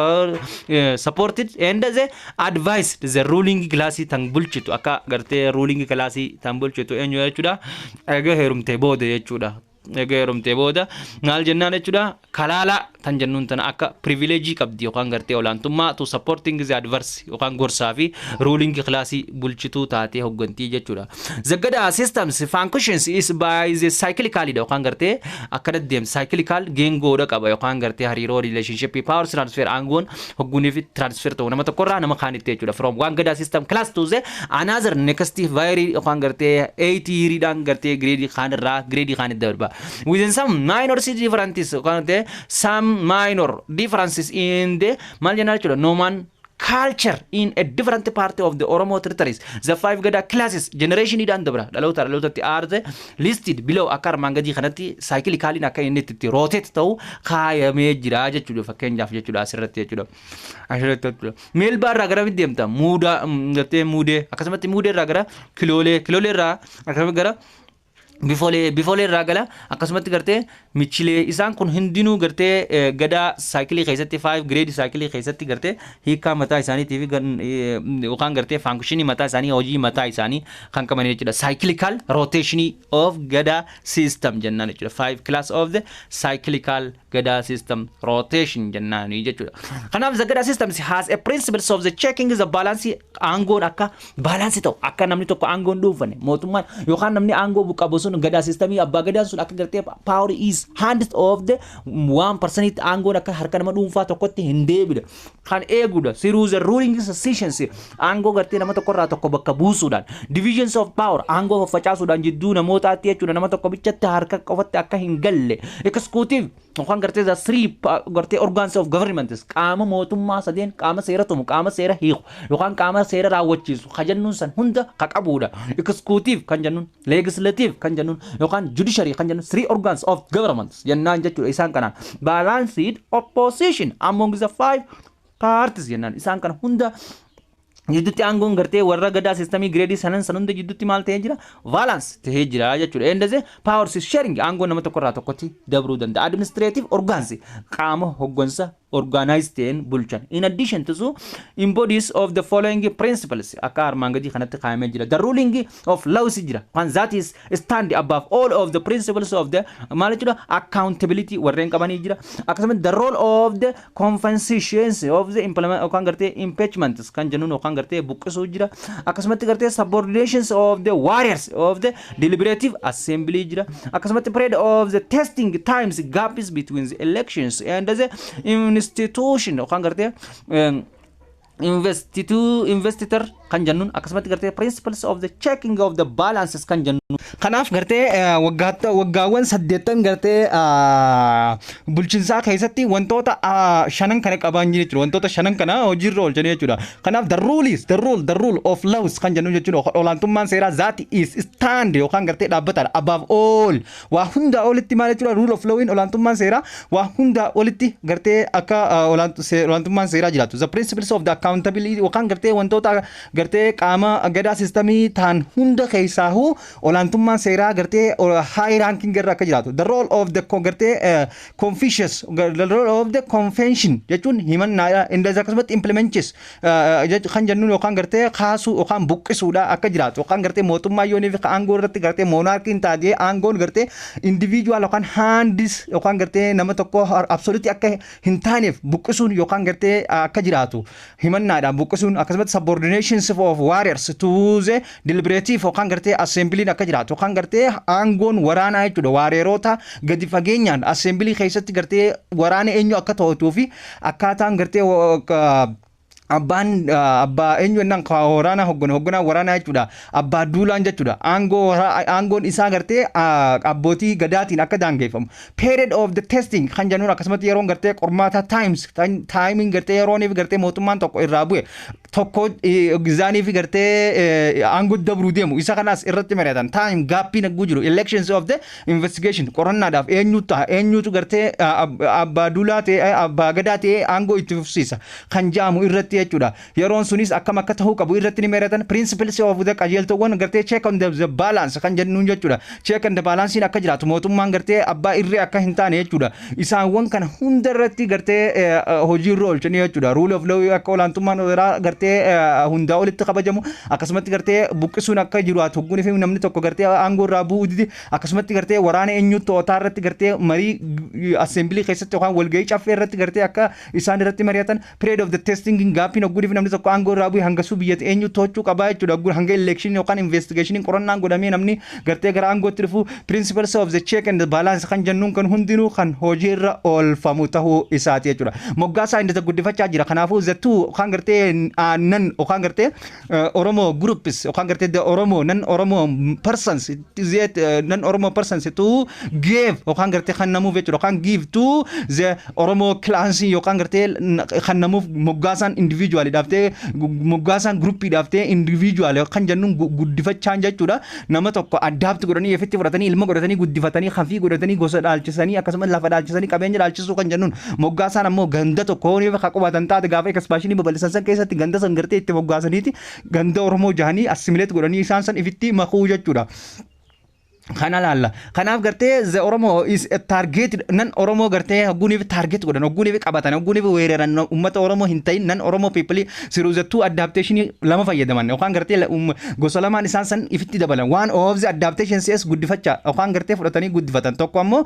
supported and the advised the ruling class tan bulchitu, akka gartee ruling class tan bulchitu eenyu jechuudha? Egaa heerumtee booda jechuudha. Egaa heerumtee booda maal jennaan jechuudha? Kalaalaa tan jennuun tana akka privileejii qabdi yookaan gartee olaantummaa to supporting the advice yookaan gorsaa fi ruling classii bulchituu taatee hoggantii jechuudha. The Gada systems functions is by the cyclical yookaan gartee akkana deemsa cyclical geengoodha qaba yookaan gartee hariiroo relationship power transfer, aangoon hoggunii fi transfer ta'u nama tokkorraa nama kaanitti jechuudha. From one Gada system class to the another next very yookaan gartee 80 yeariidhaan gartee grade kaanirraa grade kaanitti darba. Within some minor differences yookaan gartee some minor differences in the maal jennaan jechuudha, nomenclature. culture in a different part of the Oromo territories. The five Gada classes generationiidhaan dabra dhaloota dhalootatti are the listed below. Akka armaan gadii kanatti cyclicaliin akka inni itti rotate ta'u kaayamee jira jechuudha, fakkeenyaaf jechuudha asirratti jechuudha. Asirratti jechuudha. Meelbaa irraa gara deemta muudaa gartee muudee, akkasumatti muudee irraa gara kiloolee, kiloolee irraa akkasumatti gara bifolee, bifolee irraa gala akkasumatti gartee michilee. Isaan kun hundinuu gartee gadaa cycle keessatti, five grade cycle keessatti gartee hiikaa mataa isaaniitii fi yookaan gartee function mataa isaanii, hojii mataa isaanii kan qaban jechuudha. Cyclical rotation of gadaa system jennaan jechuudha. Five class of the cyclical gadaa system rotation jennaan jechuudha. Kanaaf the gadaa system has a principles of the checking the balance, aangoon akka balance ta'u, akka namni tokko aangoon dhuunfanne, mootummaan yookaan namni aangoo qabu sun, gadaa systemii abbaa gadaan sun akka gartee power is hands of the one personitti, aangoon akka harka nama dhuunfaa tokkotti hin deebine kan eegudha. Through the ruling successions, aangoo gartee nama tokkorraa tokko bakka buusuudhaan, divisions of power, aangoo faffacaasuudhaan jidduu namootaatti jechuudha, nama tokko bichatti harka qofatti akka hin galle. Executive yookaan gartee the three gartee organs of government, qaama mootummaa sadeen, qaama seera tumu, qaama seera hiiku yookaan qaama seera raawwachiisu ka jennuun san hunda ka qabuudha. Executive kan jennuun, legislative kan jennuun yookaan judiciary kan jennuun, three organs of government jennaan jechuudha. Isaan kanaan balanced opposition among the five parties jennaan. Isaan kana hunda jidduutti aangoon gartee warra gadaa systemii grade sanan san hunda jidduutti maal ta'ee jira? Balance ta'ee jira jechuudha. And the power sharing, aangoo nama tokkorraa tokkotti dabruu danda'a. Administrative organs, qaama hoggansa organized ta'een bulchan. In addition to so embodies of the following principles, akka armaan gadii kanatti kaa'amee jira. The ruling of laws jira. Kan that is stand above all of the principles of the maal jechuudha, accountability warreen qabanii jira. Akkasumas the role of the conventions of the implement yookaan gartee impeachments kan jennuun yookaan gartee buqqisuu jira. Akkasumatti gartee subordinations of the warriors of the deliberative assembly jira. Akkasumatti period of the testing times gaps between the elections and the institution yookaan gartee investiture kan jennuun, akkasumatti gartee principles of the checking of the balances kan jennuun. Kanaaf gartee waggaawwan 80 gartee bulchiinsaa keessatti wantoota shanan kana qaban jechuudha. Wantoota shanan kana hojiirra oolchanii jechuudha. Kanaaf the rule is the rule of laws kan jennuun jechuudha. Olaantummaan seeraa that is stand yookaan gartee dhaabbataadha. Above all, waa hundaa olitti maal jechuudha, rule of law, olaantummaan seeraa waa hundaa olitti gartee akka olaantummaan seeraa jiraatu. The principles of the accountability yookaan gartee wantoota gartee qaama gadaa systemii ta'an hunda keessaahuu olaantummaan seeraa gartee high ranking irra akka jiraatu. The role of the gartee Confucius, the role of the convention jechuun himannaadha. Indas akkasumatti implements kan jennuun yookaan gartee kaasuu yookaan buqqisuudha akka jiraatu, yookaan gartee mootummaa yoonii fi aangoo irratti gartee monarchiin taatee aangoon gartee individual yookaan hands yookaan gartee nama tokko absolute akka hin taaneef buqqisuun yookaan gartee akka jiraatu himannaadhaan buqqisuun, akkasumatti subordinations of warriors to the deliberative yookaan gartee assemblyin akka jiraatu, yookaan gartee aangoon waraanaa jechuudha, warriorota gadi fageenyaan assembly keessatti gartee waraana eenyu akka to'atuu fi akkaataan gartee abbaan abbaa eenyu jennaan waraana hogganu, hogganaa waraanaa jechuudha, abbaa duulaan jechuudha, aangoo aangoon isaa gartee abbootii gadaatiin akka daangeffamu. Period of the testing kan jennuun akkasumatti yeroon gartee qormaata times, timing gartee yerooniif gartee mootummaan tokko irraa bu'e tokko gizaanii fi gartee aangoo dabruu deemu, isa kanaas irratti mari'atan. Time gapiin hagguu jiru, elections of the investigation, qorannaadhaaf eenyu ta'a, eenyutu gartee abbaa duulaa ta'e, abbaa gadaa ta'e aangoo itti fufsiisa kan jedhamu irratti jechuudha. Yeroon sunis akkam akka ta'uu qabu irratti ni mari'atan. Principles of the qajeeltowwan gartee check on the balance kan jennuun jechuudha. Check on the balance akka jiraatu, mootummaan gartee abbaa irree akka hin taane jechuudha. Isaawwan kana hunda irratti gartee hojiirra oolchanii jechuudha. Rule of law, akka olaantummaan seeraa gartee hundaa olitti kabajamu, akkasumatti gartee buqqisuun akka jiraatu, hogguun fi namni tokko gartee aangoo irraa bu'uu dide, akkasumatti gartee waraana eenyu to'ataa irratti gartee marii assembly keessatti yookaan walgahii caffee irratti gartee akka isaan irratti mari'atan. Period of the testing gapiin hogguun fi namni tokko aangoo irraa bu'e hangasuu biyyatti eenyu to'achuu qabaa jechuudha. Hanga election yookaan investigation qorannaan godhamee namni gartee gara aangootti dhufu, principles of the check and the balance kan jennuun kan hundinuu kan hojiirra oolfamu ta'uu isaati jechuudha. Moggaasaa inni guddifachaa jira. Kanaafuu the two yookaan gartee non yookaan gartee Oromoo groups yookaan gartee the Oromo non Oromo persons, non Oromo persons to give yookaan gartee kan namuuf jechuudha, yookaan give to the Oromo clans yookaan gartee kan namuuf moggaasaan individual Individual dhaaftee, moggaasaan groupii dhaaftee, individual kan jennuun guddifachaan jechuudha. Nama tokko adopt godhanii, ofitti fudhatanii, ilma godhatanii, guddifatanii, hafii godhatanii, gosa dhaalchisanii, akkasumas lafa dhaalchisanii, qabeenya dhaalchisuu kan jennuun. Moggaasaan ammoo ganda tokko ni ka qubatan taate, gaafa expansionii babal'isan san keessatti ganda san gartee itti moggaasaniiti ganda Oromoo jahanii assimilate godhanii isaan san ifitti makuu jechuudha. Kana laalla. Kanaaf gartee the Oromo is a target non Oromoo gartee hogguuniif target godhan, hogguuniif qabatan, hogguuniif weeraran, uummata Oromoo hin ta'in, non Oromoo people through the two adaptation lama fayyadaman yookaan gartee gosa lamaan isaan san ifitti dabalan. One of the adaptation says guddifachaa yookaan gartee fudhatanii guddifatan. Tokko ammoo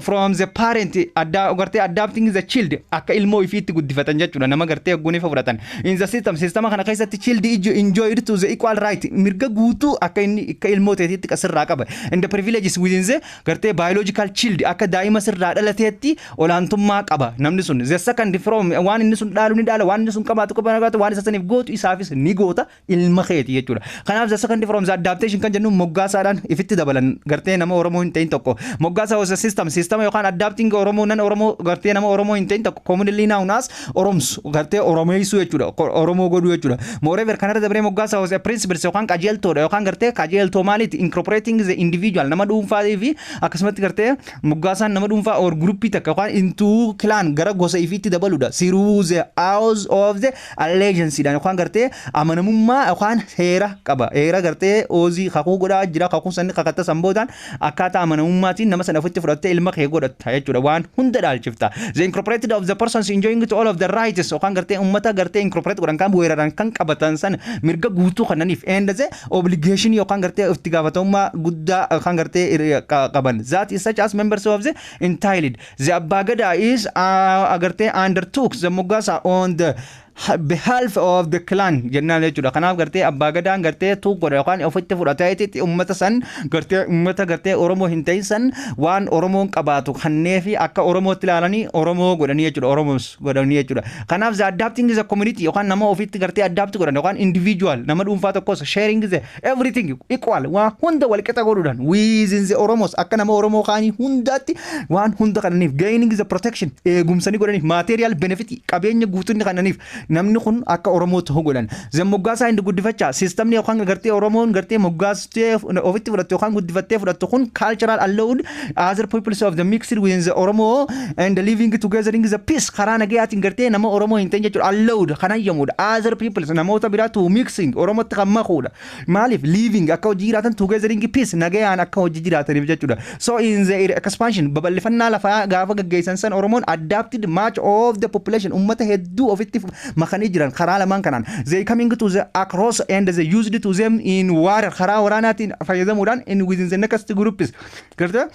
from the parent adda gartee adapting the child, akka ilmoo ifiitti guddifatan jechuudha, nama gartee hogguuniif fudhatan. In the system, systema kana keessatti child enjoyed to the equal right, mirga guutuu akka inni akka ilmoo teetitti sirraa qaba. And the privileges within the gartee biological child, akka daa'ima sirraa dhalateetti olaantummaa qaba namni sun. The second from waan inni sun dhaalu ni dhaala, waan inni sun qabaatu qabaatu, waan isa saniif gootu isaafis ni goota, ilma keeti jechuudha. Kanaaf the second from the adaptation kan jennu moggaasaadhaan ifitti dabalan gartee nama Oromoo hin ta'in tokko. Moggaasa was a system, system yookaan adapting Oromoo, non Oromoo gartee nama Oromoo hin ta'in tokko, commonly known as Oromsu, gartee Oromeessuu jechuudha, Oromoo godhuu jechuudha. Moreover, kanarra dabaree moggaasa was a principles yookaan qajeeltoodha yookaan gartee qajeeltoo maaliiti? Incorporating the individual, nama dhuunfaa fi akkasumatti gartee moggaasaan nama dhuunfaa or groupii takka yookaan into clan, gara gosa ifiitti dabaluudha. Through the oath of the allegiance dhaan yookaan gartee amanamummaa yookaan heera qaba. Heera gartee oathii kakuu godhaa jira, kakuu sanni kakatta san boodaan akkaataa amanamummaatiin nama sana ofitti fudhattee ilma kee godhatta jechuudha, waan hunda dhaalchifta. The incorporated of the persons enjoying to all of the rights yookaan gartee uummata gartee incorporate godhan kan weeraran kan qabatan san mirga guutuu kannaniif and the obligation yookaan gartee itti gaafatamummaa guddaa yookaan gartee qaban. That is such as members of the entitled. The Abbaa Gadaa is gartee undertook the moggaasa on the behalf of the clan jennaan jechuudha. Kanaaf gartee Abbaa Gadaan gartee tuu godha yookaan ofitti fudhateeti uummata san gartee uummata gartee Oromoo hin ta'in san waan Oromoon qabaatu kannee fi akka Oromootti ilaalanii Oromoo godhanii jechuudha. Oromoos godhanii jechuudha. Kanaaf the adapting is a community yookaan nama ofitti gartee adapt godhan yookaan individual nama dhuunfaa tokkos sharing the everything equal, waan hunda walqixa godhuudhaan within the Oromos, akka nama Oromoo kaanii hundaatti waan hunda kananiif, gaining the protection, eegumsanii godhaniif, material benefit, qabeenya guutuun kananiif, namni kun akka Oromoo ta'uu godhan. The moggaasaa inni guddifachaa systemni yookaan gartee Oromoon gartee moggaastee ofitti fudhattu yookaan guddifattee fudhattu kun cultural allowed other peoples of the mixed within the Oromo and living together in the peace, karaa nagayaatiin gartee nama Oromoo hin ta'in jechuudha, allowed kan hayyamuudha. Other peoples, namoota biraa, to mixing, Oromootti kan makuudha. Maaliif? Living, akka hojii jiraatan, together in peace, nagayaan akka hojii jiraataniif jechuudha. So in the expansion, babal'ifannaa lafaa gaafa gaggeessan san Oromoon adapted much of the population, ummata hedduu ofitti makanii jiran karaa lamaan kanaan. They coming to the across and they used to them in war, karaa waraanaatiin fayyadamuudhaan in within the next groups gartee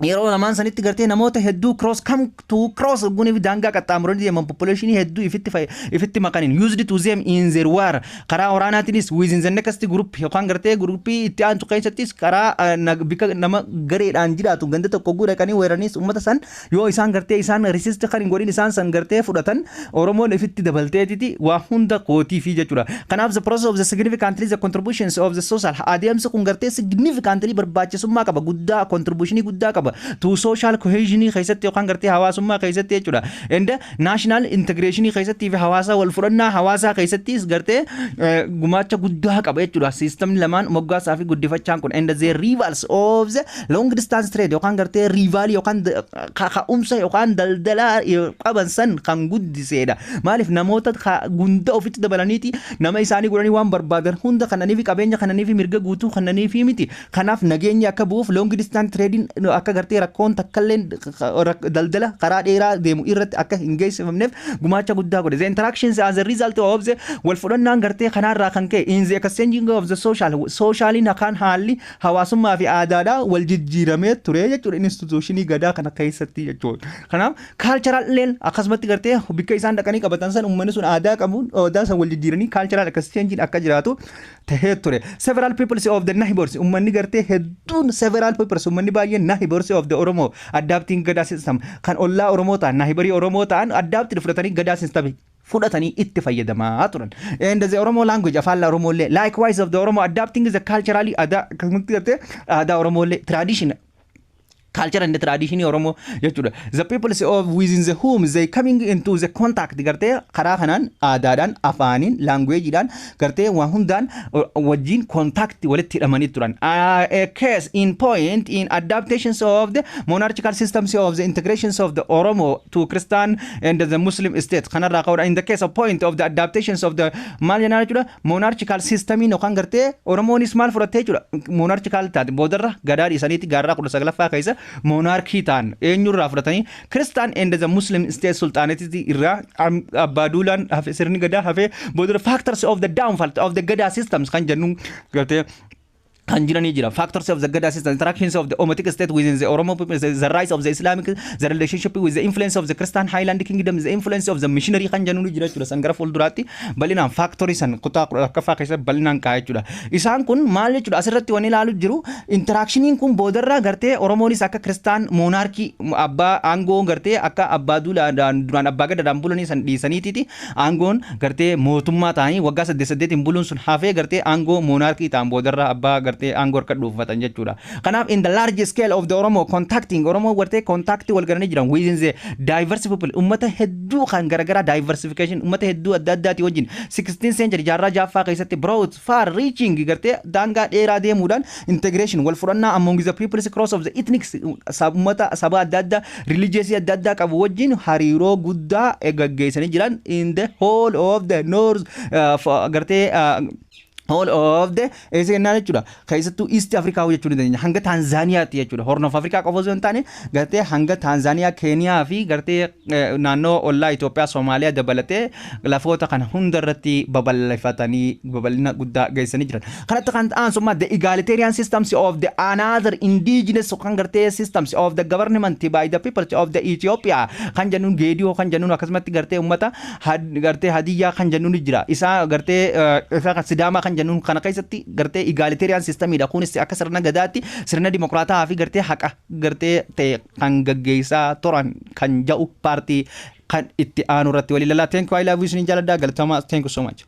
yeroo lamaan sanitti gartee namoota hedduu cross come to cross guniif daangaa qaxxaamuranii deeman, population hedduu ifitti makaniin used to them in their war, karaa waraanaatiinis within the next group yookaan gartee groupii itti aantu keessattis karaa bika nama gareedhaan jiraatu ganda tokko guudhaqanii weeraniis uummata san yoo isaan gartee isaan resist kan hin godhin isaan san gartee fudhatan, Oromoon ifitti dabalteetiti waa hunda kootii fi jechuudha. Kanaaf the process of the significantly the contributions of the social, adeemsi kun gartee significantly barbaachisummaa qaba guddaa, contributionii guddaa qaba to social cohesion keessatti yookaan gartee hawaasummaa keessatti jechuudha. And national integration keessatti fi hawaasa wal fudhannaa hawaasaa keessattis gartee gumaacha guddaa qaba jechuudha. Systemni lamaan moggaasaa fi guddifachaan kun and the rivals of the long distance trade yookaan gartee rivalii yookaan kaka'umsa yookaan daldalaa qaban san kan guddiseedha. Maaliif? Namoota gunda ofitti dabalaniiti nama isaanii godhanii waan barbaadan hunda kananii fi qabeenya kananii fi mirga guutuu kananii fi miti. Kanaaf nageenyi akka bu'uuf long distance trading akka gartee rakkoon takkallee daldala karaa dheeraa deemu irratti akka hin geessifamneef gumaacha guddaa godhe. The interactions as a result of the wal fudhannaan gartee kanaarraa kan ka'e in the exchanging of the social, socialiin akaan haalli hawaasummaa fi aadaadhaa wal jijjiiramee ture jechuudha institutionii gadaa kana keessatti jechuudha. Kanaaf cultural leen akkasumatti gartee bikka isaan dhaqanii qabatan san uummanni sun aadaa qabuun aadaa san wal jijjiiranii cultural exchange akka jiraatu tahee ture. Several peoples of the neighbors, uummanni gartee hedduun, several peoples, uummanni baay'een neighbors of the Oromo adapting Gadaa system, kan ollaa Oromoo ta'an, neighborii Oromoo ta'an, adapted fudhatanii Gadaa system fudhatanii itti fayyadamaa turan. And the Oromo language, afaan Oromoo illee, likewise of the Oromo adapting the culturally aadaa akkasumatti gartee aadaa Oromoo illee tradition Culture and tradition Oromoo jechuudha. The people of within the whom they coming into the contact, gartee karaa kanaan aadaadhaan, afaaniin, languageidhaan, gartee waan hundaan wajjin contact walitti hidhamanii turan. A case in point in adaptations of the monarchical systems of the integrations of the Oromo to Christian and the Muslim state. Kanarraa ka'uudha in the case of point of the adaptations of the maal jennaan jechuudha, monarchical systemiin yookaan gartee Oromoonis maal fudhattee jechuudha, monarchical taate. Boodarra gadaa dhiisaniiti gaarraa 19ffaa keessa monarchy ta'an. Eenyurraa fudhatanii? Christian and the Muslim state sultanate irraa. Abbaa Duulaan hafe, sirni gadaa hafe. Boodarra factors of the downfall of the Gadaa systems kan jennu gartee kan jiranii jira. Factors of the Gada system, interactions of the Omotic state within the Oromo people, the rise of the Islamic, the relationship with the influence of the Christian Highland Kingdom, the influence of the missionary kan jennu jira jechuudha. San gara fuulduraatti bal'inaan factorii san kutaa 10ffaa keessatti bal'inaan kaa'ee jechuudha. Isaan kun maal jechuudha? Asirratti wanni ilaalu jiru, interactioniin kun boodarraa gartee Oromoonis akka Christian monarchy abbaa aangoo gartee akka abbaa duulaadhaan duraan abbaa gadaadhaan bulanii san dhiisaniititi aangoon gartee mootummaa ta'anii waggaa saddeet saddeetiin buluun sun hafee gartee aangoo monarchy ta'an, boodarraa abbaa gartee aangoo harka dhuunfatan jechuudha. Kanaaf in the large scale of the Oromo contacting, Oromoo gartee contactii wal galanii jiran within the diverse people, ummata hedduu kan garagaraa, diversification ummata hedduu adda addaati wajjin 16th century, jaarraa jaaffaa keessatti broad far reaching, gartee daangaa dheeraa deemuudhaan integration, wal fudhannaa among the peoples across of the ethnic, ummata saba adda addaa, religious adda addaa qabu wajjin hariiroo guddaa gaggeessanii jiran in the whole of the north, gartee whole of the eessa jennaan jechuudha. Keessattuu East Africa jechuu ni dandeenya, hanga Taanzaaniyaatti jechuudha. Horn of Africa qofa osoo hin taane gartee hanga Taanzaaniyaa, Keeniyaa fi gartee naannoo ollaa Itoophiyaa, Soomaaliyaa dabalatee lafoota kana hunda irratti babal'ifatanii babal'ina guddaa geessanii jiran. Kanatti kan aansummaa the egalitarian systems of the another indigenous kan gartee systems of the government by the people of the Ethiopia kan jennuun Geediyoo kan jennuun, akkasumatti gartee ummata gartee Hadiyyaa kan jennuun jira. Isaa gartee isaa kan Sidaamaa kan jennuun kana keessatti gartee egalitarian systemidha. Kunis akka sirna gadaatti sirna dimokiraataa fi gartee haqa gartee ta'e kan gaggeessaa turan kan ja'u paartii kan itti aanu irratti walii lalaa. Thank you, I love you, isin jaaladha, galatooma, thank you so much.